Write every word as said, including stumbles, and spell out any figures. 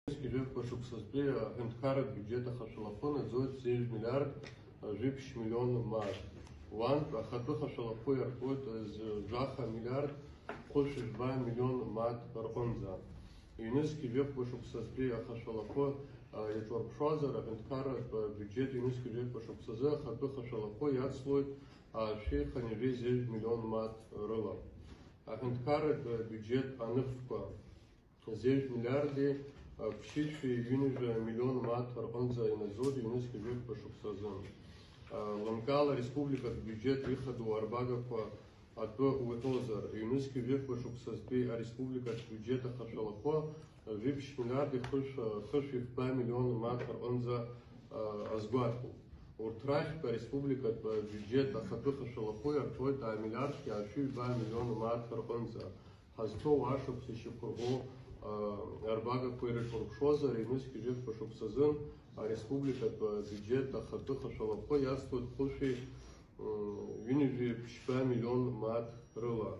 Ҩнызқьи жәафба шықәсазтәи аҳәынҭқарратә биуџьеҭ ахашәалахәы наӡоит зежә миллиард жәиԥшь миллион мааҭ. Уантә ахатәы хашәалахәы иаркуеит жәаха миллиард хәышәи жәба миллион мааҭ рҟынӡа. Ҩнызқьи жәафба шықәсазтәи ахашәалахәы, а, иаҿурԥшуазар, аҳәынҭқарратә биуџьеҭ ҩнызқьи жәафба шықәсазы ахатәы хашәалахәы иацлоит аашәи хынҩажәи зежә миллион мааҭ рыла. Аҳәынҭқарратә биуџьеҭ аныхтәқәа зежә миллиарди, а, ԥшьышәи ҩынҩажәа миллион мааҭ рҟынӡа инаӡоит ҩнызқьи жәафба шықәсазы. А, лымкаала ареспубликатә биуџьеҭ ихадоу арбагақәа атәы уҳәозар, ҩнызқьи жәафба шықәсазтәи ареспубликатә биуџьеҭ ахашәалахәы жәиԥшь миллиарди хышә-, хышәи фба миллион мааҭ рҟынӡа, а, азгәаҭоуп. Урҭ рахьтә ареспубликатә биуџьеҭ ахатәы хашәалахәы иарҭоит амиллиард иаашәи ҩба миллион мааҭ рҟынӡа. Ҳазҭоу ашықәс ишьақәырӷәӷәоу, а, арбагақәа ирыҿурԥшуазар, ҩнызқьи жәафба шықәсазын ареспубликатә биуџьеҭ ахатәы хашәалахәы иацлоит хәышәи, м, ҩынҩажәи ԥшьба миллион мааҭ рыла.